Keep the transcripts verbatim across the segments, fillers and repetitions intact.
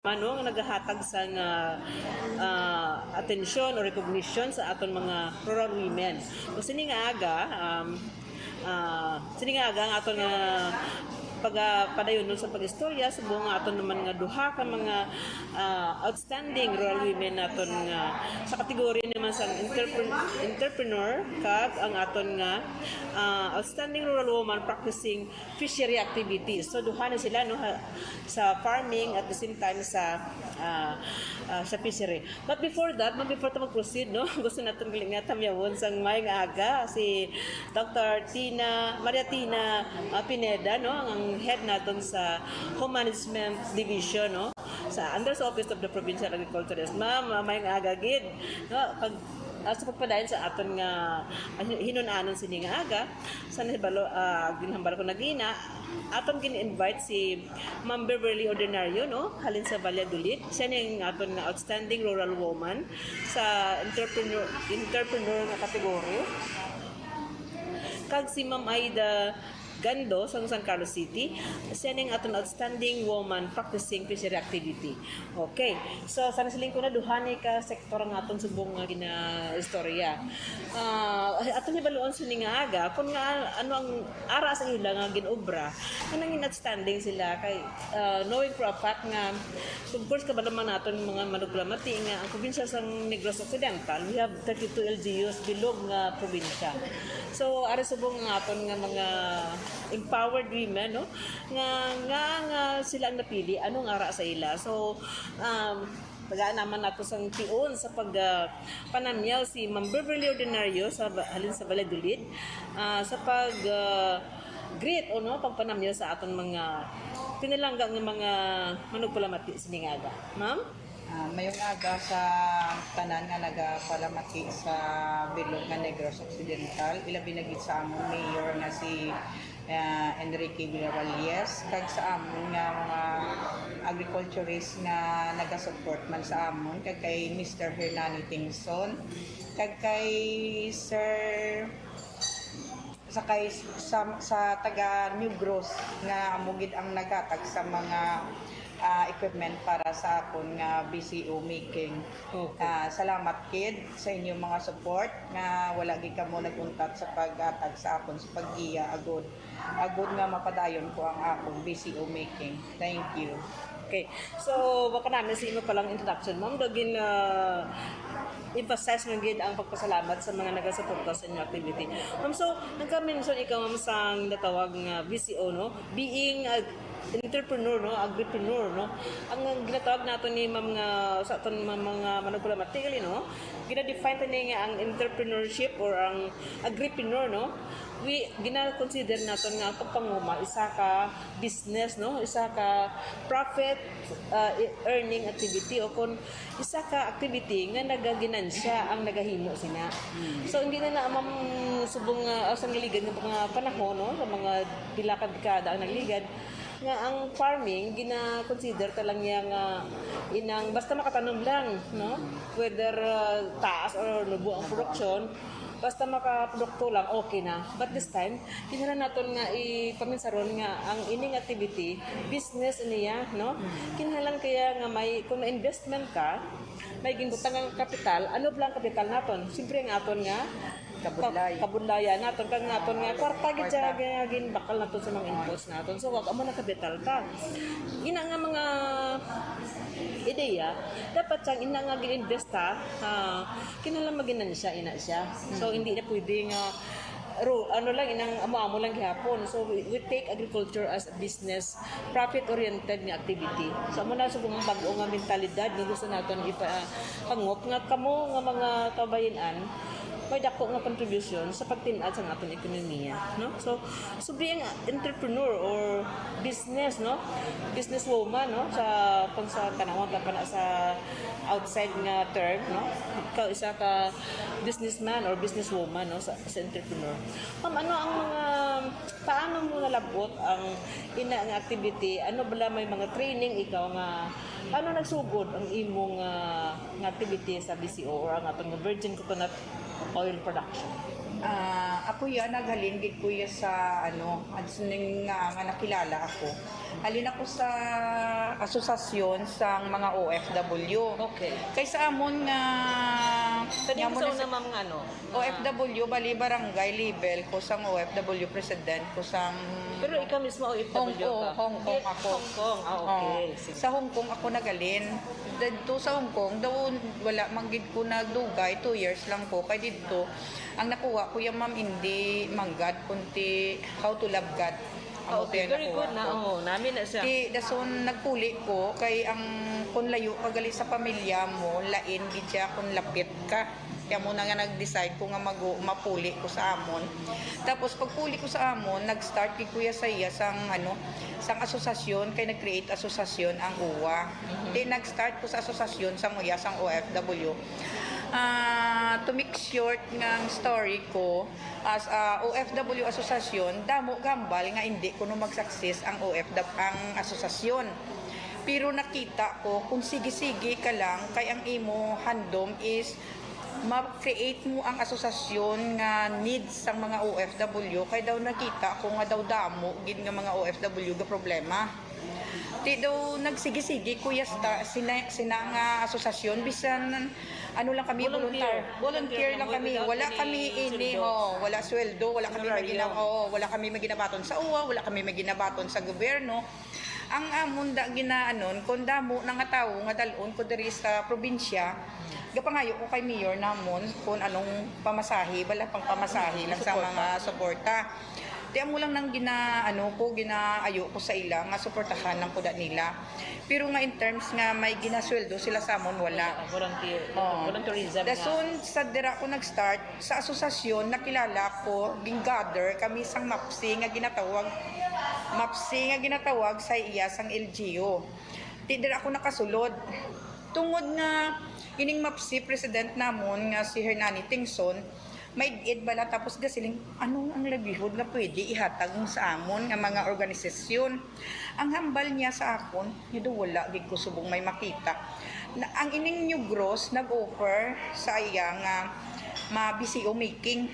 ano nga nagahatag sang ah, ah, atensyon o recognition sa aton mga rural women. So, sini nga aga, um, ah, sini nga aga ang aton nga pagapadayonon sa pag-istorya subong nga aton naman nga duha ka mga ah, outstanding rural women naton nga sa kategorya naman sa entrepre- entrepreneur kag ang aton nga ah, outstanding rural woman practicing fishery activities. So duha na sila, no, ha- sa farming at the same time sa ah, ah, sa fishery. But before that, but before ta mag-proceed, no, gusto naton gali nga tamyawon sang maayong aga si Doctor Tina, Maria Tina ah, Pineda, no, ang head naton sa Home Management Division, no, sa under sa Office of the Provincial Agriculturist. Ma'am, ah, maayong aga gid, no, pag ah, sa pagpadayon sa aton nga ah, hin- hinun-anon sini nga aga, sa nahibalo, ah, ginhambal ko na gina, aton gin-invite si Ma'am Beverly Ordinario, no, halin sa Valladolid. Siya ni ang aton nga outstanding rural woman sa entrepreneur entrepreneur nga category. Kag si Ma'am Aida Gando sa San Carlos City, siya ni ang aton outstanding woman practicing fishery activity. Okay. So, sa nasiling ko na, duha ni ka sektor ang aton subong nga ginaistorya. Ah, aton hibaluon sini nga aga kung nga ano ang ara sa ila nga ginobra nga nangin outstanding sila kay ah, knowing for a fact nga of course kabalo man naton mga manuglamati nga ang probinsya sang Negros Occidental, we have thirty-two L G Us bilog nga probinsya. So ari subong nga aton nga mga empowered women, no, nga nga nga sila ang napili, ano ang ara sa ila. So um, tagaan naman nato sang tion sa pag ah, panamyaw si Ma'am Beverly Ordinario sa halin sa Valladolid ah, sa pag ah, greet o no pagpanamyaw sa aton mga pinalangga nga mga manugpalamati sini nga aga. Ma'am? Ah, mayong aga sa tanan nga nagapalamati sa bilog nga Negros Occidental, ilabi na gid sa among mayor nga si ah, Enrique Villaralies, kag sa amon nga mga agriculturist nga nagasupport man sa amon, kag kay Mister Hernani Tingson, kag kay Sir sa kay sa, sa taga Negros nga amo gid ang naghatag sa mga ah, equipment para sa akon nga B C O making. Okay. Ah, salamat kid sa inyong mga support nga wala gid kamo nag-untat sa paghatag sa akon sa paggiya agud agud nga mapadayon ko ang akon B C O making. Thank you. Okay. So, baka namin sa imo palang introduction, ma'am, daw gin ah, emphasize man gid ang pagpasalamat sa mga nagasuporta sa inyong activity. Ma'am, so nagka-mention ikaw, ma'am, sang natawag nga B C O, no? Being a entrepreneur, no, agripreneur, no, ang, ang ginatawag nato ni ma'am nga sa aton mga, mga manugpalamati gali, no, gina-define ta ni nga ang entrepreneurship or ang agripreneur, no, we gina-consider naton nga ang pagpanguma isa ka business, no, isa ka profit uh, earning activity o kon isa ka activity nga nagaginansya ang nagahimo sina. So hindi na na ma'am subong uh, sa nagligad nga mga panahon, no, sa mga pila ka dekada ang nagligad nga ang farming gina-consider ta lang niya nga inang basta makatanom lang, no, whether uh, taas or nubo ang produksyon, basta makaprodukto lang, okay na. But this time, kinahanglan naton nga ipaminsaron nga ang ining activity business niya, no? Kinahanglan kaya nga may kung investment ka, may ginbutang nga kapital, ano ba ang kapital naton? Siyempre ang aton nga kabudlay. Kabudlayan naton kang naton nga kwarta gid siya nga ginbakal naton sa mga inputs naton. So wag amo na kapital ta. Ina nga mga ideya dapat sang ina nga gin-invest ta, ah, kinahanglan maginansya ina siya. So hindi na pwede nga ro, ano lang inang amo-amo lang gihapon. So we, we take agriculture as a business, profit-oriented nga activity. So amo na sa mga bag-o nga mentalidad nga gusto naton ipangop nga kamo nga mga kababayen-an may dako nga contribution sa pagtin-ad sa aton ekonomiya, no? So, so being entrepreneur or business, no? Businesswoman, no? Sa kung sa tanawon ta pa na sa outside nga term, no? Ikaw isa ka businessman or businesswoman, no? Sa, sa entrepreneur. Ma'am, ano ang mga paano mo nalabot ang ina nga activity? Ano bala may mga training ikaw nga paano nagsugod ang imong ah, nga activity sa B C O or ang aton nga virgin coconut oil production? Ah, ako ya naghalin gid ko ya sa ano, adsuning nga, nga nakilala ako. Halin ako sa asosasyon sang mga O F W. Okay. Kay sa amon nga Kani nga ko mo sa na una, ma'am, nga ano? O F W, bali barangay level ko sang O F W, president ko sang Pero ikaw mismo O F W Hong Kong, ka? Hong Kong Hindi, ako. Hong Kong, ah, okay. Oo. Sige. Sa Hong Kong ako nagalin. Dito sa Hong Kong, daw wala man gid ko nagdugay, two years lang ko. Kay dito, ang nakuha ko yung Ma'am Indy Manggad, kunti How to Love God. Ang Okay, hotel very nakuha good na. ko. Oh, nami na siya. Di, dason nagpuli ko, kay ang kung layo ka gali sa pamilya mo, lain gid siya kung lapit ka. Kaya mo na nga nag-decide ko nga mag mapuli ko sa amon. Tapos pagpuli ko sa amon, nag-start gid kuya sa iya sang ano, sang asosasyon, kay nag-create asosasyon ang uwa. Di nag-start ko sa asosasyon sang iya sang O F W. Ah, to make short nga ang story ko, as a O F W asosasyon, damo gambal nga hindi kuno mag-success ang O F W, ang asosasyon. Pero nakita ko kung sige-sige ka lang, kay ang imo handom is ma-create mo ang asosasyon nga needs sang mga O F W, kay daw nakita ko nga daw damo gid nga mga O F W ga problema. Di daw nagsige-sige kuya sta sina, sina nga asosasyon, bisan ano lang kami, Volunteer. volunteer, volunteer lang kami. Without Wala any kami ini, sweldo. Oh, wala sweldo, wala kami Honorario. magina, oh, wala kami maginabaton sa uwa, wala kami maginabaton sa gobyerno. Ang amon da ginaanon, kung damo na nga tawo nga dalon ko diri sa probinsya, gapangayo ko kay mayor namon kung anong pamasahe, bala pang pamasahe lang sa Suporta. mga suporta. Di amo lang nang ginaano ko, ginaayo ko sa ila nga suportahan lang ko da nila. Pero nga in terms nga may ginasweldo sila sa amon, wala. Volunteer, Oh. volunteerism nga. Dason sa dira ko nag-start, sa asosasyon nakilala ko, gin-gather kami sang MAPSI nga ginatawag, MAPSI nga ginatawag sa iya sang L G U. Di dira ako nakasulod. Tungod nga ining MAPSI president namon nga si Hernani Tingson, may ed bala, tapos gasiling, anong ang livelihood nga pwede ihatag mo sa amon nga mga organisasyon? Ang hambal niya sa akon, nga daw wala gid ko subong may makita. Na, ang ining New Gross nag-offer sa iya nga ma-B C O making.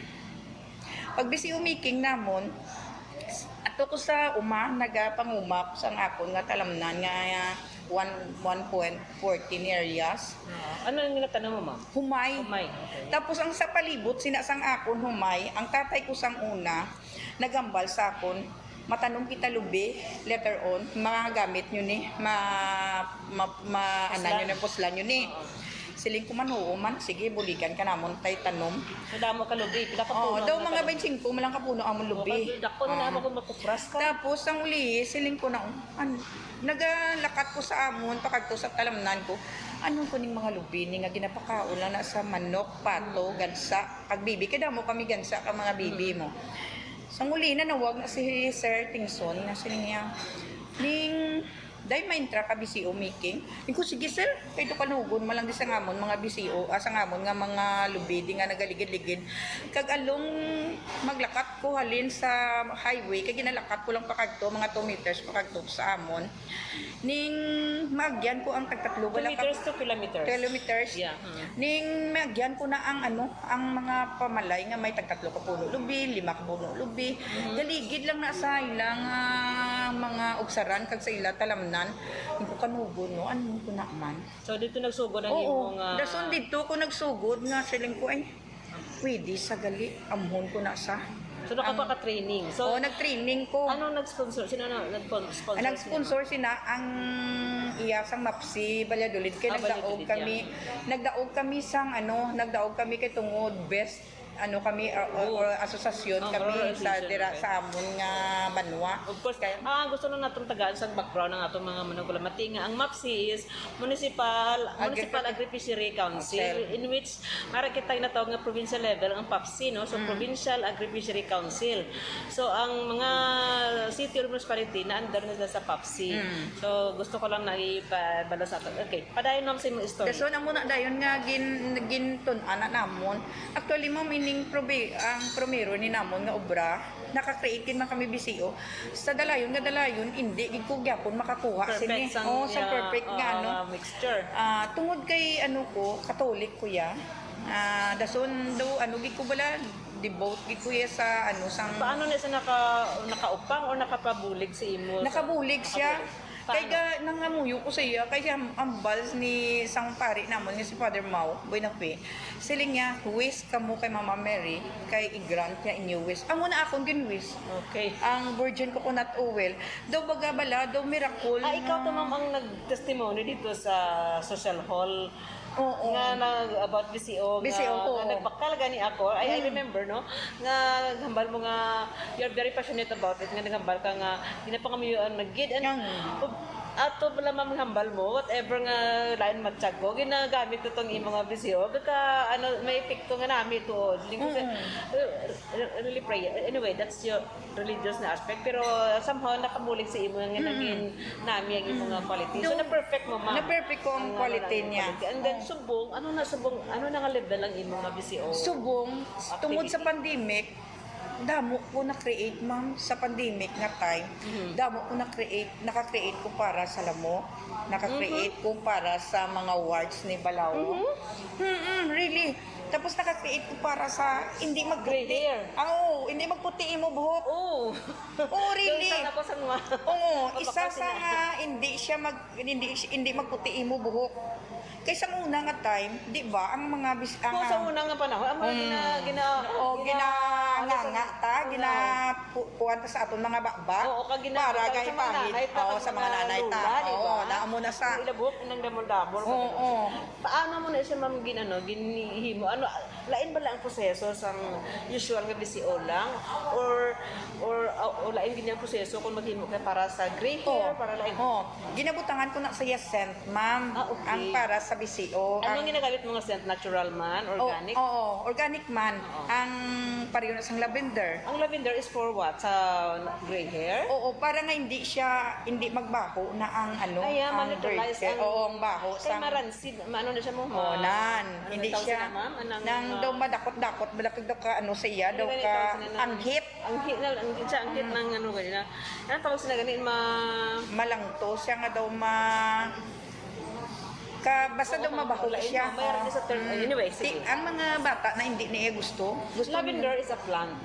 Pag B C O making namon, ato ko sa uma, nagapangumap sang akon nga talamnan nga, ah, one, one point fourteen areas. Ah, ano ang ginatanom mo, ma'am? Humay. Humay, okay. Tapos ang sa palibot sina sang akon humay, ang tatay ko sang una, nagambal sa akon, matanom kita lubi, later on, magamit nyo ni, ma, ma, ma, anan Puslan. Nyo ni, puslan nyo ni. Oo. Siling ko man, oo man, sige, buligan ka namon tay tanom. Madamo ka lubi, pila ka Oo, puno daw ang mga tanom? twenty-five man lang ka puno amon lubi. Okay, dako na Ah. lang ako magkupras ka. Tapos ang uli, siling ko na, an, nagalakat ko sa amon, pakadto sa talamnan ko. Ano ko ning mga lubi ni nga ginapakaon lang na sa manok, pato, gansa, kag bibi? Kay damo kami gansa ka mga bibi mo. Sa uli, nanawag na si Sir Tingson, nga siling niya, ning, day, may intra ka B C O making? Ing ko, sige sir, kay to kanugon man lang di sa ngamon mga B C O, ah, sa ngamon nga mga lubi di nga nagaligid-ligid. Kag along maglakat ko halin sa highway, kay ginalakat ko lang pakadto, mga two meters pakadto sa amon. Ning maagyan ko ang tagtatlo, Two wala ka- meters to kilometers. Kilometers. Yeah. Mm. Ning maagyan ko na ang ano, ang mga pamalay nga may tagtatlo ka puno lubi, lima ka puno lubi. Galigid lang na sa ilang ah, mga ubsaran kag sa ila talamnan. Ning ko, kanugon, no, ano ko na man? So dito nagsugod ang Oo. Imong ah, Dason dito ko nagsugod nga siling ko, ay, pwede sa gali, amhon ko na sa. So nakapaka-training. So Oh, nag-training ko. Ano nag-sponsor? Sino na nag-sponsor? Ang nag-sponsor sina ang iya sang MAPSI Valladolid, kay Ah, nagdaog Valladolid, kami, nagdaog kami sang ano, nagdaog kami kay tungod best ano kami, uh, uh, Oh. or asosasyon Oh, kami or sa association, dira okay. Sa amon nga banwa. Of course, Kay- ah, gusto na natong tagaan sa background ng atong mga manugulamati nga ang MAPSI is Municipal, Municipal Agriculture. Agri-Fishery Council, Council. In which mara kita ginatawag nga provincial level ang PAFC, no? So, Mm. Provincial Agri-Fishery Council. So, ang mga city or municipality na under na sila sa PAFC. Mm. So, gusto ko lang na ipabalo sa ato. Okay, padayon naman sa imong istorya. Dason amo na dayon nga gin gintun-an na namon. Actually, ma'am, ining probi ang primero ni namon nga obra, naka-create gid man kami B C O. Sa dalayon nga dalayon, hindi gid ko gyapon makakuha Perfect sini. sang, Oh, sa yeah, perfect nga ah, ano. Mixture. Ah, tungod kay ano ko, Katolik ko ya. Ah, dason do ano gid ko bala, Devote gid ko iya sa, ano, sang Paano na siya naka, nakaupang o nakapabulig sa imo? Nakabulig siya. Okay. Kay Paano? ga, nangamuyo ko sa iya, kay ang, ang balls ni sang pari namon nga si Father Mao Buenafe, siling niya, "Wish kamo kay Mama Mary, kay i-grant niya inyo wish." Amo na akon gin-wish. Okay. Ang virgin coconut oil. Daw baga bala, daw miracle Ah, ikaw to, nga ma'am, ang nag-testimony dito sa social hall Oo. nga nag-, about B C O, B C O, nga, oo. nga nagbakal gani ako. I, I Mm. remember, no? Nga hambal mo nga you're very passionate about it, nga naghambal ka nga ginapangamuyoan na gid. And Yang ato pala, ma'am, hambal mo, whatever nga lain matsyag ko, ginagamit ko tong imo nga B C O. Kaka, ano, may epekto nga nami to. Lingkod sa, Mm. uh, re-, really pray. Anyway, that's your religious na aspect. Pero somehow, nakabulig sa imo nga Mm. naging nami ang imo nga Mm. quality. So, Do-, na-perfect mo, ma'am. na-perfect ko ang Ang, quality ang niya. quality. And then, Oh. subong, ano na subong, ano na nga level ang imo nga B C O? Subong, tungod sa Activity. pandemic, damo ko na-create, ma'am, sa pandemic nga time. Mhm. Damo ko na-create, naka-create ko para sa lamok, naka-create Mhm. ko para sa mga wards ni Balawo. Mhm. Mm-mm, really. Tapos naka-create ko para sa hindi magputi. Gray hair. Ah, oo, hindi magputi imo buhok. Oo. Oo, really. Doon sana ako sa mga Oo, isa sa mapapasina. nga hindi siya mag-, hindi, hindi magputi imo buhok. Kay sa una nga time, di ba, ang mga bis-, ang, Kung sa ang una nga panahon, ang mga Hmm. gina-, gina-, Oh, gina-, ginanganga ano sa ta, una. gina-, pu-, kuwan ta sa aton mga baba. Oo, kag gina-, Para sa kay mga pahid. nanay ta, Oo, kag sa mga mga nanay ta. lola, di Oo, ba? na amo na sa Ang ila buhok, nang damol-damol, Oo, kag oo. Paano mo na siya, ma'am, gin-, ano, ginhimo? Ano, lain ba lang ang proseso sang usual nga B C O lang? Or, or, uh, o lain gid ang proseso kung maghimo ka para sa gray hair, Oh. para lain? Oh. Ginabutangan ko na sa iya scent, ma'am. Ah, okay. Ang para sa B C O, Anong ang ginagamit mo nga scent? Natural man? Oh, Organic? oo, organic man. Oo. Ang pareho na sang lavender. Ang lavender is for what? Sa gray hair? Oo, para nga hindi siya, hindi magbaho na ang, ano, Ay, ah, ang gray ma-neutralize hair. ang Oo, ang baho Kay sang maransid, ma-, ano na siya mo, ma-, Oo, nan. ano Hindi na tawag siya sila, ma'am? Anang, nang ah, daw madakot-dakot, balakag daw ka, ano, sa iya, Hindi daw gani ka tawag sila ng anghit. Anghit na, anghit siya, anghit Mm. ng ano, gani na. Ano tawag sila gani? Ma- Malangto siya nga daw ma-, ka, basta Oo, daw ma'am. mabaho Lain siya. mo, mayroon Oo. din sa term. Mm. Anyway, Ti-, sige. ang mga bata na hindi niya gusto, gusto Lavender nila is a plant.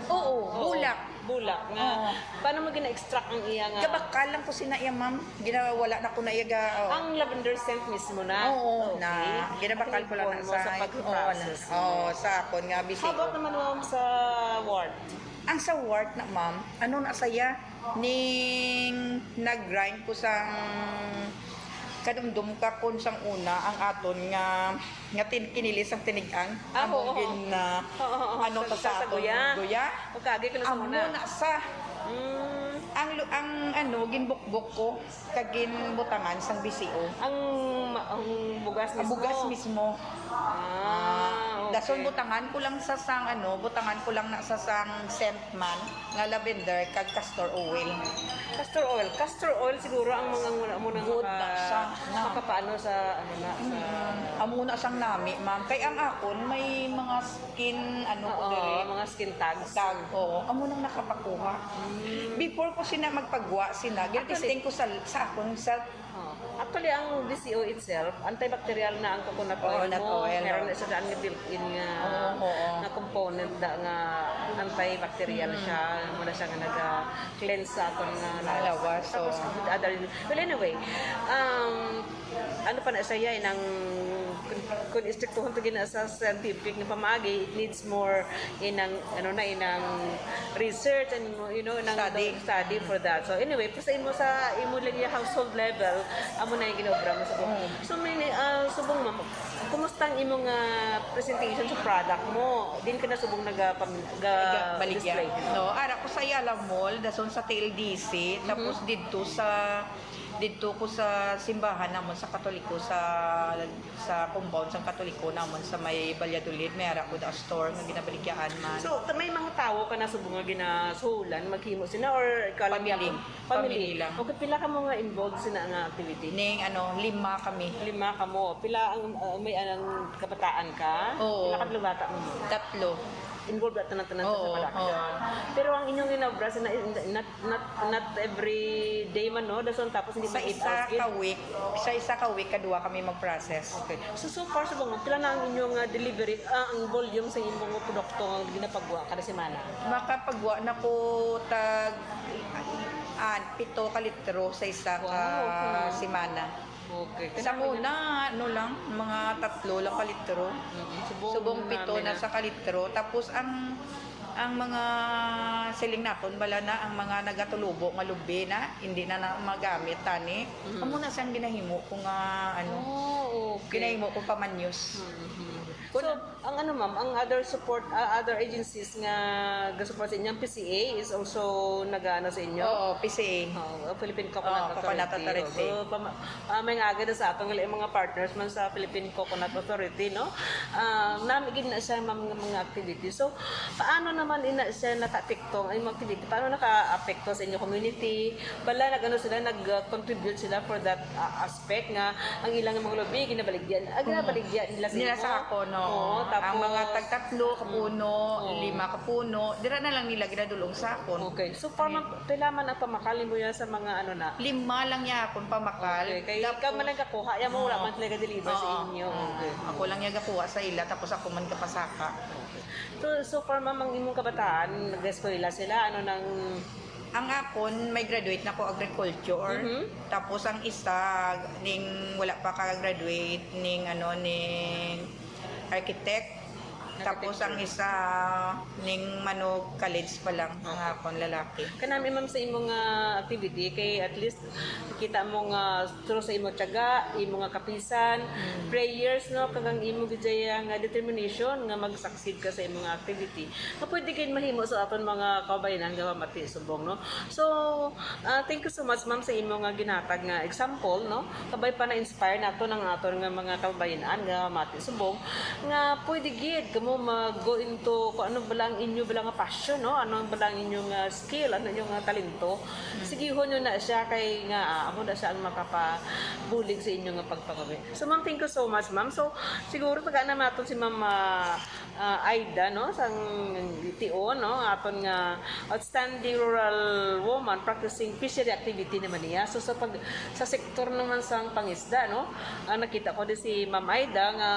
Oo, Oo. bulak. Bulak nga. Oo. Paano mo gina-extract ang iya nga Gabakal lang ko sina iya, ma'am. Ginawala na ko na iya ga-, oh. Ang lavender scent mismo na? Oo, Okay. na. Ginabakal ko lang Ang na mo sa sa, pag-process oo, na. Oo, sa akon nga B C O. How about naman, ma'am, sa wart? Ang sa wart na, ma'am, ano na saya? Ning nag-grind ko sang kadumdum ka kun sang una ang aton nga, nga tin-, kinili sang tinig-ang. Ah, Among oo. gin-, ah, Oo, oo. ano Sa, to sa sa aton guya? guya? O, kagi ka na sa Amo una. na sa Mm. ang lu-, ang ano, ginbukbok ko kag ginbutangan sang B C O. Ang ma-, ang bugas Ang mismo? bugas mismo. Ah, Ah, okay. dason butangan ko lang sa sang ano, butangan ko lang na sa sang scent man nga lavender kag castor oil. Castor oil. Castor oil siguro ang mga muna, muna Good maka-, na siya, na. makapaano sa, ano na, sa Mm. Amo na sang nami, ma'am. Kay ang akon, may mga skin, ano ko Oo, diri. mga skin tags. Tag, oo. Amo nang nakapakuha. Mm. Before ko sina magpagwa, sina, Actually, gin-testing ko sa, sa akon self. Oh. Actually, ang B C O itself, antibacterial na ang coconut oil Coconut mo. oil, Meron oh. na siya daan nga built-in nga, Oo, oo. nga component da, nga antibacterial Mm. siya. Muna siya nga naga-cleanse sa aton nga Nga lawas. lawas, Tapos, so. with other, well, anyway, um, ano pa na siya, eh, nang, kung, kung istriktuhon to gina sa scientific nga pamaagi, it needs more inang, ano na, inang research and, you know, inang Study. study for that. So anyway, sa imo, sa imo lang yung household level, amo na yung ginobra mo sa Mm. So, may, ah, subong, ma'am, kumusta ang imong, ah, presentation sa product mo? Din ka na subong naga-, pam-, ga-, Ga-, baligya. display? No, ara ko sa Ayala Mall, dason sa T L D C, Mhm. tapos didto sa, didto ko sa simbahan namon sa Katoliko, sa, sa compound sa Katoliko namon sa may Valladolid, may ara ko da store nga ginabaligyaan man. So, t-, may mga tawo ka na subong nga ginasuhulan, maghimo sina, or ikaw lang Family. gyapon? Family Family. lang. Okay, pila ka mo nga involved sina nga activity? Ning, ano, lima kami. Lima ka mo. Pila ang, ah, may anang kabataan ka? Oo. Pila ka bata mo? Tatlo. involved na tanan-tanan sa Oo, production. oo. Pero ang inyong gina-obra sa na, not, not, not every day man, no? Dason tapos hindi Sa mag-eight isa hours gid. ka week, sa isa ka week, kadwa kami mag-process. Okay. So, so far sa mga, pila na ang inyong ah, delivery, ah, ang volume sa inyong produkto nga ginapagwa kada semana? Makapagwa na ko tag ah, pito ka litro sa isa ka Wow. semana. Okay. Sa una, ano lang, mga tatlo lang ka litro. Mm, Subong pito namin na sa ka litro. Tapos ang ang mga siling naton bala na ang mga nagatulubo nga lubi na hindi na, na magamit tani. Mhm. Amo na siyang ginahimo ko nga ano, Oh, okay. Ginahimo ko pamanyos. Mhm. So, ang ano ma'am, ang other support, ah, other agencies nga gasupport sa inyo, ang P C A is also nag-ano sa inyo? Oo, P C A. Oh, ang Philippine Coconut Oh, Coconut Authority. Authority. Oo, pama- ah, may nga agad sa aton nga mga partners man sa Philippine Coconut Authority, no? Ah, nami gid na siya ma'am nga mga activities. So, paano naman ina siya naka-apekto ang mga activity? Paano naka-apekto sa inyong community? Bala nag-ano sila, nag-contribute sila for that ah, aspect nga ang ilang mga lubi ginabaligyan. Ah, ginabaligyan nila sa Nila imo? sa ako, no? Oo, tapos Ang mga tagtatlo ka puno, Oo. lima ka puno, dira na lang nila ginadulong sa akon. Okay. So far, ma'am, pila man ang pamakal mo yan sa mga ano na? Lima lang niya akon pamakal. Okay. Kay Tapos- ikaw man lang kakuha, yan mo wala Oo. man sila ga-deliver sa Oo. inyo. Oo. Okay. Ako lang niya gakuha sa ila, tapos ako man kapasaka. So, so far, ma'am, ang imong kabataan, nag-eskwela sila, ano nang... Ang akon, may graduate na ko agriculture. Mhm. Tapos ang isa, ning wala pa ka-graduate, ning ano, ning architect. Tapos ang isa, ning manog college pa lang, ang akon lalaki. Kanami, ma'am, sa imong ah, activity, kay at least kita mo nga through sa imong tiyaga, imong nga kapisan, prayers, no, kag ang imong gid nga determination nga mag-succeed ka sa imong activity. Nga pwede gid mahimo sa aton mga kababayan nga mati subong, no. So, ah, thank you so much, ma'am, sa imong nga ginhatag nga example, no. Kabay pa na-inspire nato ang aton nga mga kababayan nga mati subong nga pwede gid kamo mag-go into kung ano bala ang inyo bala nga passion, no? Ano bala ang inyo nga skill, ano inyo nga talento. Sigihon nyo na siya kay nga ah, amo na siya ang makapabulig sa inyo nga pagpangabuhi. So ma'am, thank you so much, ma'am. So siguro tagaan naman naton si Ma'am ah, ah, Aida, no, sang Tion, no, aton nga outstanding rural woman practicing fishery activity naman niya. So sa pag sa sektor naman sang pangisda, no, ang nakita ko di si Ma'am Aida nga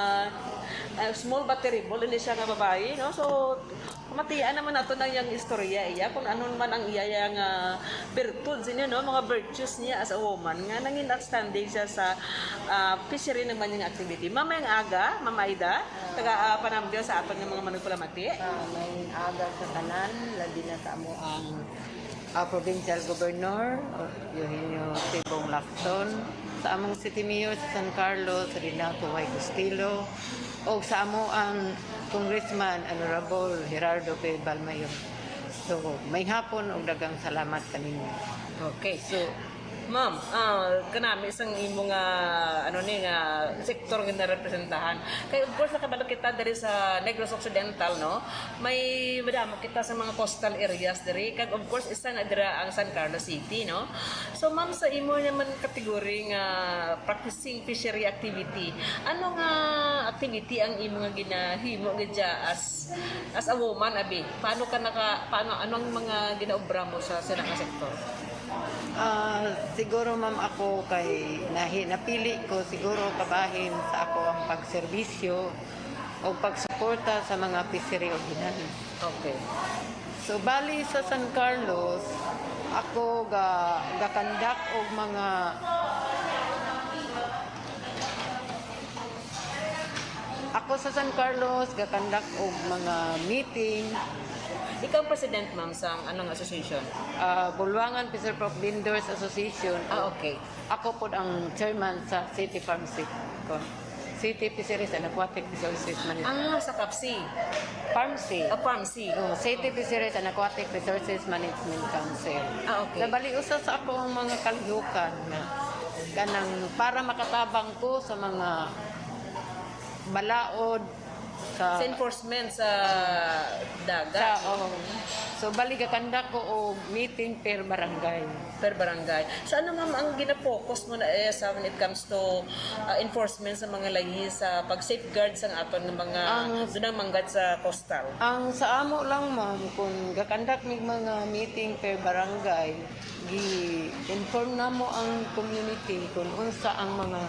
ah, small but terrible ini siya nga babayi, no. So matian naman nato na iyang istorya iya kung ano man ang iya nga birtud sa inyo, no, mga virtues niya as a woman nga nangin outstanding siya sa ah, fishery naman yung activity. Mamayang aga, Ma'am Aida, taga ah, panambyo sa aton nga mga manugpalamati. Ah, may aga sa tanan, labi na sa amo ang ah, Provincial Governor, Eugenio Tibong Lacson, sa among City Mayor sa San Carlos, Renato Y. Bustillo, o sa amo ang Congressman Honorable Gerardo P. Balmayon. So, may hapon ug daghang salamat kaninyo. Okay. So, ma'am, ah, kanami sang imo nga ano ni nga sektor nga narepresentahan. Kay of course nakabalo kita diri sa Negros Occidental, no. May madamo kita sa mga coastal areas diri. Kag of course isa na dira ang San Carlos City, no. So ma'am, sa imo naman category nga practicing fishery activity, ano nga activity ang imo nga ginahimo gid dya as as a woman, abi? Paano ka naka paano anong mga ginaobra mo sa sila nga sektor? Ah, siguro ma'am, ako kay nahi, napili ko siguro kabahin sa ako ang pagserbisyo o pagsuporta sa mga fishery ordinance. Okay. So bali sa San Carlos, ako ga gakandak og mga ako sa San Carlos gakandak og mga meeting. Ikaw ang president, ma'am, sa anong association? Ah, Bulwangan Fisher Folk Vendors Association. Ah, okay. Ako pod ang chairman sa City Farm City, City Fisheries and Aquatic Resources Management. Ah, sa CAFC. Farmsy. Ah, Farmsy. Oh, City Fisheries and Aquatic Resources Management Council. Ah, okay. Nabali usa sa ako ang mga kalihukan na kanang para makatabang ko sa mga balaod Sa enforcement sa dagat. Sa, oh. So, bali, gakandak ko og meeting per barangay. Per barangay. So, ano, ma'am, ang gina-focus mo na, eh, sa when it comes to, ah, enforcement sa mga layi sa pag-safeguard sa aton nga mga dunang manggad sa coastal? Ang sa amo lang, ma'am, kung gakandak mig mga meeting per barangay, gi-inform namo ang community kung unsa ang mga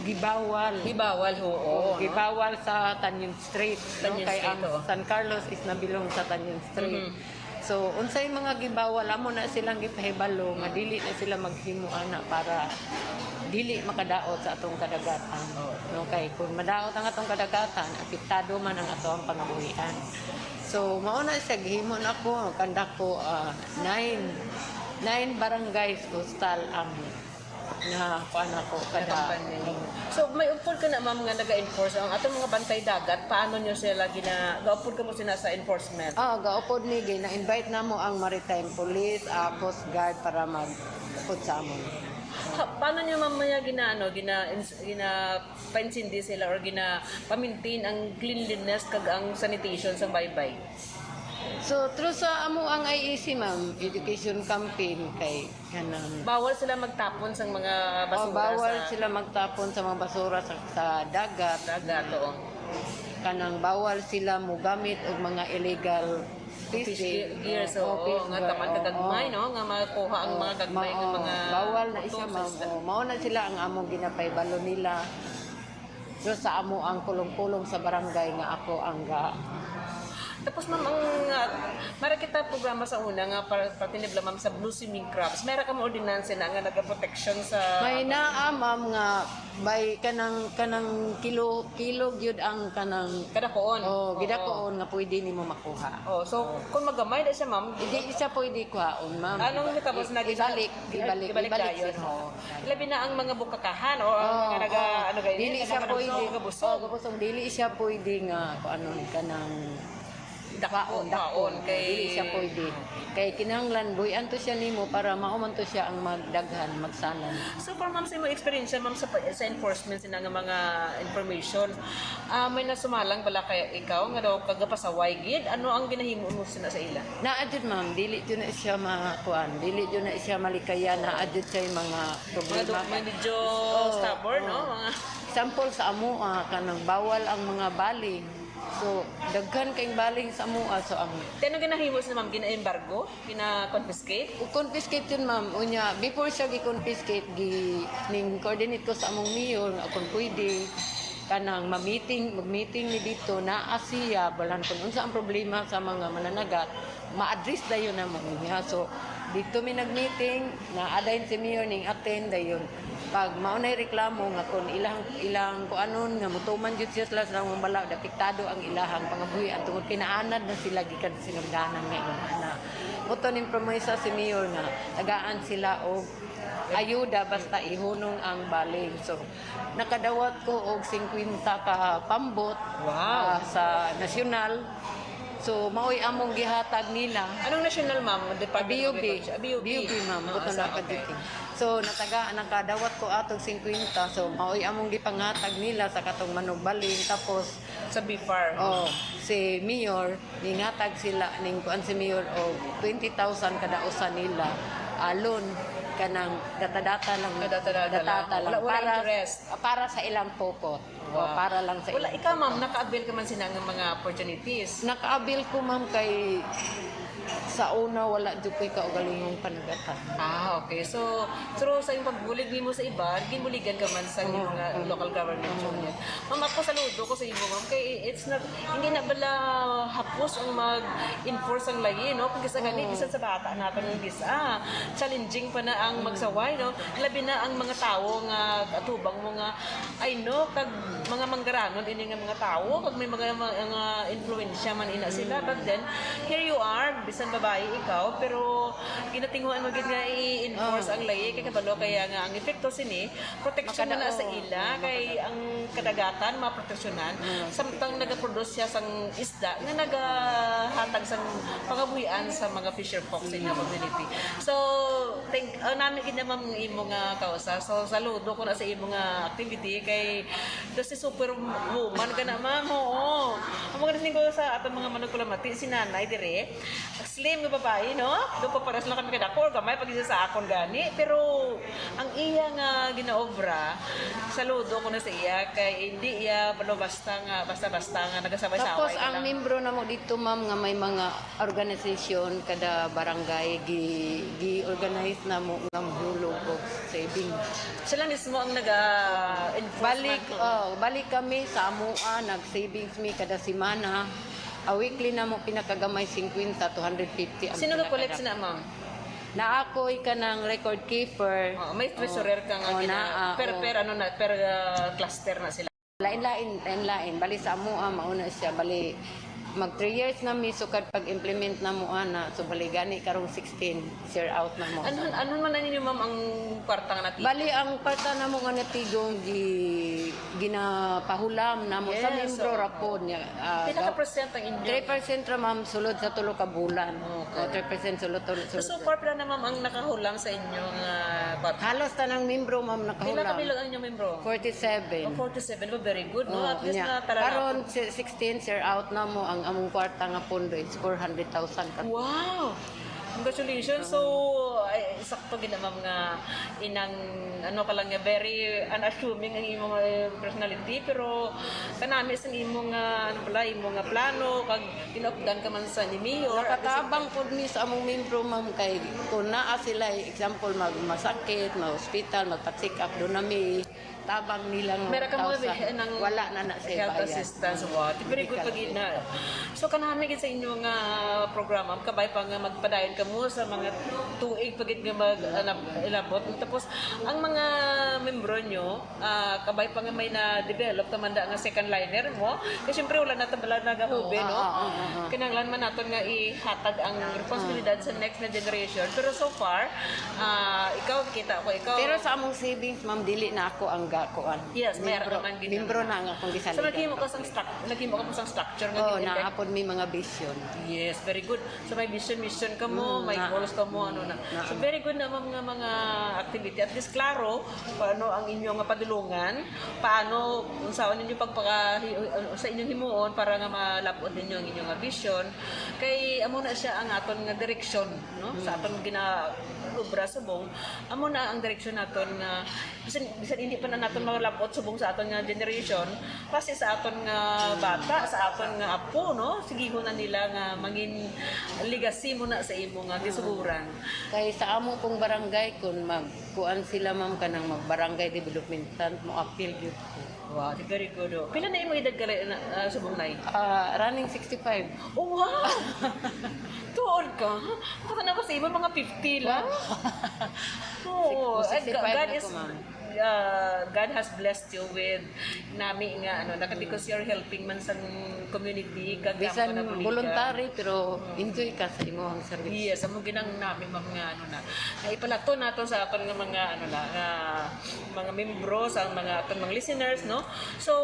gibawal. Gibawal, ho, oo, no? Gibawal sa Tanyon Strait, no? Tanyon Kay Strait, ang oo. San Carlos is nabilong sa Tanyon Strait. Mhm. So, unsay mga gibawal, amo na silang gipahibalo nga dili na sila maghimo ana para dili makadaot sa atong kadagatan. Oo. No, kay kung madaot ang atong kadagatan, apektado man ang atong pangabuhian. So, mao na siya, gihimo na ko, kandak ko, ah, nine, nine barangays coastal ang na kuan ako kada. Nakampanya. So, may upod ka na, ma'am, nga naga-enforce ang atong mga bantay dagat. Paano nyo sila gina-, gaupod ka mo sila sa enforcement? Ah, gaupod ni, gina-invite namo ang Maritime Police, ah, Coast Guard para mag-upod sa amon. Ha, paano nyo, ma'am, maya gina-, ano, gina-, ins-, gina-, paintindi sila or gina-, pa-maintain ang cleanliness kag ang sanitation sa baybay? So, through sa amo ang I E C, ma'am, education campaign kay kanang Bawal sila magtapon sang mga Oh, basura bawal sa sila magtapon sa mga basura sa, sa dagat. Dagat, oo. Kanang bawal sila mogamit og mga illegal Fish fishing. Gear, gear, so, Oh, oo, fish nga gear, taman oo, kagagmay, oo. No? Nga makuha ang Oo, mga gagmay nga ma-, oo. Mga Bawal na siya, puto sa ma'am. isda. Oo, mao na sila ang among ginapahibalo nila. So, sa amo ang pulong-pulong sa barangay nga ako ang ga- Tapos, ma'am, ang, ah, mara kita programa sa una nga par-, partinibla, ma'am, sa blue swimming crabs. Mara ka mo ordinansa na nga nagaproteksyon sa May naa, ma'am, nga by kanang, kanang kilo, kilo gyud ang kanang Kadakuon. Oh, Oo. Gidakuon nga pwede nimo makuha. Oh, so, kung magamay na siya, ma'am, Hindi siya pwede kuhaon, ma'am. Anong Iba-, matapos na i-, ibalik, ibalik, ibalik, ibalik dayon, siya. Oh. Labi na ang mga bukakahan o ang Oh, mga naga-, oh. ano kayo, Dili siya nagabusog, pwede. Nagabusog. Oh, gabusog. Dili siya pwede nga, kung ano, kanang Dako, kwaon, dako. Kwaon, kay Dili siya pwede. Kay kinahanglan, buhian to siya nimo para mao man to siya ang magdaghan, magsalan. So far, ma'am, sa imong eksperyensya, ma'am, sa pa-, sa enforcement sina nga mga information, ah, may nasumalang bala kay ikaw nga daw kagapasaway gid? Ano ang ginahimo mo sina sa ila? Naa jud, ma'am, dili jud na siya makuan, dili jud na siya malikaya, naa jud siya mga Mga problema. Do-, mga medyo Oh, stubborn, no? oh. Mga Sample sa amo, ah, kanang bawal ang mga baling. So, daghan kay baling sa amo, ah, so ang Kaya ano ginahimo sa ma'am? Gina-embargo? Gina-confiscate? O confiscate yun, ma'am. Unya, before siya gi-confiscate, gi-, ning coordinate ko sa among mayor nga kung pwede, kanang ma-meeting, mag-meeting ni dito, naa siya, balan kung unsa ang problema sa mga mananagat, ma-address dayon na mo niya. So, dito mi nag-meeting, naa dayon si mayor ning attend dayon. Pag mao na'y reklamo nga kung ilang, ilang kuanon nga mutuman jud siya sila sa mga bala, apektado ang ilahang pangabuhi, ang tungod kinaanad na sila gikan sa sinugdanan nga ingon ana. Muto ning promesa si mayor nga tagaan sila og ayuda basta ihunong ang baling. So, nakadawat ko og singkwenta ka pambot, Wow. ah, sa nasyonal. So, mao'y among gihatag nila. Anong national, ma'am? Department of B U B. Agriculture? Ah, B U B. B U B, ma'am. Ah, Buto sa, na okay. Cavite. So, nataga, nakadawat ko atog singkwenta. So, mao'y among gipanghatag nila sa katong manugbaling. Tapos, Sa B F A R. Oh, si Mayor, ningatag sila, ning kuan si Mayor og twenty thousand kada usa nila. Alon, kanang data-data lang. Ah, data-data lang. Data-data lang. Wala, wala Para, interest. para sa ilang pokot. O, Wow. para lang sa Wala, ilang ikaw, ma'am, naka-avail ka man sina nga mga opportunities? Naka-avail ko, ma'am, kay sa una wala jud ko'y kaugalingong panagatan. Ah, okay. So, through sa iyong pagbulig nimo sa iba, ginbuligan ka man sa Oo, mga oo. local government Oo. unit. Ma'am, ako saludo ko sa imo, ma'am, kay it's not, hindi na bala hapos ang mag-enforce ang layi, no? Kung kisa gani, Oo. bisan sa bata naton, kisa challenging pa na ang Mm. magsaway, no? Labi na ang mga tawo nga atubang mo nga I know, kag mga manggaranon ini nga mga tawo, kag may mga, mga influensya man ina sila. Mm. But then, here you are, Sa babayi ikaw, pero ginatinguhan mo gid nga i-enforce ang layi, kay kabalo kaya nga ang epekto sini, proteksyon na sa ila, kay ang kadagatan maproteksyonan, samtang nagaproduce siya sang isda nga nagahatag sang pangabuhian sa mga fisher folk sa inyong community. So, thank, uh, nami gid naman ang imo nga kausa. So, saludo ko na sa imo nga activity kay, do si super woman ka na, ma'am. Oo. Ang mga listening ko sa atong mga manugkulamati, si nanay dire, slim nga babayi, no? Do pa pares lang kami kadako or gamay pag isa sa akon gani. Pero ang iya nga ginaobra, saludo ko na sa iya kay hindi iya basta-basta nga, basta-basta nga nagasabay-sabay Tapos na ang lang. membro namo dito, ma'am, nga may mga organisasyon kada barangay, gi, gi-organize namo nga hulog og saving. Sila mismo ang naga-enforce Balik, man. oh, balik kami sa amoa, nag-savings mi kada semana. A weekly namo pinakagamay fifty to hundred fifty ang Sino ga-collect pinakadako. na, ma'am? Na ako'y kanang record keeper. Oh, may treasurer ka nga Oh, gina-, naa, per, oh. per, ano na, per, ah, cluster na sila. Lain-lain, lain-lain. Bali sa amoa, mauna siya. Bali, mag three years na mi sukad pag-implement na mo ana. So, bali gani karong sixteen, share out na mo. Ano, ano man na ninyo, ma'am, ang kwarta nga natigo? Bali, ang kwarta namo nga natigo, gi, ginapahulam namo sa Yes, membro oo. ra pod niya. Ah, Pila ka ga-, percent ang inyo? three percent ra, ma'am, sulod sa tulo ka bulan. Okay. O, three percent sulod, tulo, So, sulod. so far, pila na, ma'am, ang nakahulam sa inyo nga kwarta? Halos tanang membro, ma'am, Pila nakahulam. ka bilog ang inyong membro? Forty-seven. Oh, forty-seven. Ba, very good, no? Oh, At least nya. na tala na Karon, ako. si-, sixteen, share out na mo, ang among kwarta nga pondo is four hundred thousand ka. Wow! Congratulations. So, ay, sakto gid na, ma'am, nga inang, ano ka lang nga, very unassuming ang imong, eh, personality, pero kanami sa imong, ah, ano pala, imong, ah, plano, kag ginaupdan ka man sa ni Mayor. Nakatabang pod mi sa among membro, ma'am, kay kung naa sila, example, mag-, masakit, ma-hospital, magpa-check up, doon na mi tabang nila nga Meron ka mo, thousand. eh, nang Wala na na sa health bayan. assistance. Wow, very good Medical pa gid na. assistance. So, kanami gid sa inyo nga programa, kabay pa nga magpadayon ka mo sa mga tuig pa gid nga mag-, ah, nab-, ilabot. Tapos, ang mga membro nyo, ah, kabay pa nga may na-develop ka man da nga second liner mo. Kasi, siyempre, wala na tabala nagahubi, Oo, no? oo, oo, oo. Kinahanglan man naton nga ihatag ang responsibilidad sa next na generation. Pero so far, ah, ikaw, kita ko, ikaw Pero sa among savings, ma'am, dili na ako ang gakuan. Yes, may Membro, ara ka man gid membro na. na ang akong So, gisaligan. naghimo ka sang struc-, naghimo ka po sang structure nga Oh, gid-, naapod may mga vision. Yes, very good. So, may vision, mission ka mo, Mm, may na- goals ka mo, ano na. na- So, very good na mga, mga activity. At least, klaro, paano ang inyo nga padulungan, paano, unsaon ninyo pagpaka-, sa inyong himuon para nga malab-ot ninyo ang inyong nga vision. Kay, amo na siya ang aton nga direksyon, no? Sa Mm. aton gina-, obra subong, amo na ang direksyon naton nga bisan, bisan hindi pa na naton malab-ot subong sa aton nga generation, basi sa aton nga bata, sa aton nga apo, no? Sigihon na nila nga mangin legacy mo na sa imo nga gisuguran. Kay sa amo pong barangay, kung magkuan sila, ma'am, kanang mag-barangay development fund, mo appeal gyud ko. Wow, very good, oh. Pila na imo edad ka, na, ah, subong, Nay? Ah, running sixty-five. Oh, wow! Tuod ka? Baka na ba sa imo, mga fifty lang? Wow. Oo. Six-, Eh, Ga-, sixty-five God na is, ko, ma'am. uh, God has blessed you with nami nga, ano, na, because you're helping man sa community, kag Bisan damo ka nabuligan. voluntary, pero Mm. enjoy ka sa imo ang service. Yes, amo ginang nami, ma'am, nga, ano na. Nga ipalato nato sa aton nga mga, ano na, nga mga membro, sa mga aton mga listeners, no? So,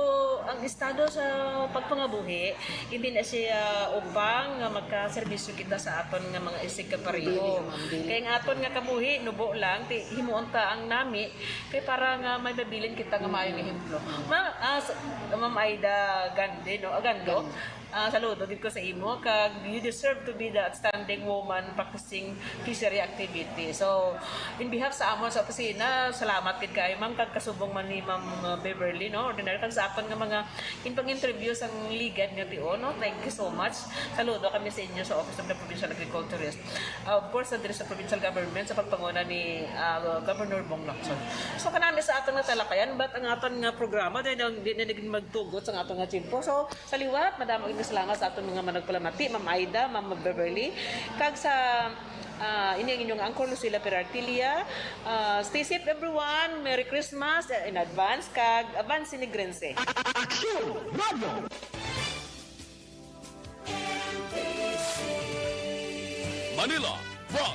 ang estado sa pagpangabuhi, hindi na siya upang nga makaserbisyo kita sa aton nga mga isigkapareho. Dili, ma'am, dili. Kay ang aton nga kabuhi, nubo lang, ti, himuon ta ang nami, kay para nga may mabilin kita nga maayong ehemplo. Ma-, ah, s-, Ma'am Aida Gande, no? Ah, Gando. Gando. Ah, saludo gid ko sa imo, kag you deserve to be the outstanding woman practicing fishery activity. So, in behalf sa amon sa opisina, salamat gid kaayo, ma'am, kag kasubong man ni Ma'am, uh, Beverly, no, ordinary, kag sa aton nga mga ginpang-interview sang Ligad nga Tion, no. Thank you so much. Saludo kami sa inyo sa Office of the Provincial Agriculturist. Uh, of course, sa diri sa provincial government, sa pagpanguna ni, uh, Governor Bong Lacson. So, kanami sa aton nga talakayan, but ang aton nga programa, di na, di na gid magtugot sa aton nga tiyempo. So, sa liwat, madamo gid nga salamat sa aton mga managpalamati, Ma'am Aida, Ma'am Beverly, kag sa, ah, ini ang inyong anchor, Lucila Perartilia. Ah, stay safe, everyone. Merry Christmas in advance, kag avance Negrense. Aksyon! Radyo! Tila Frog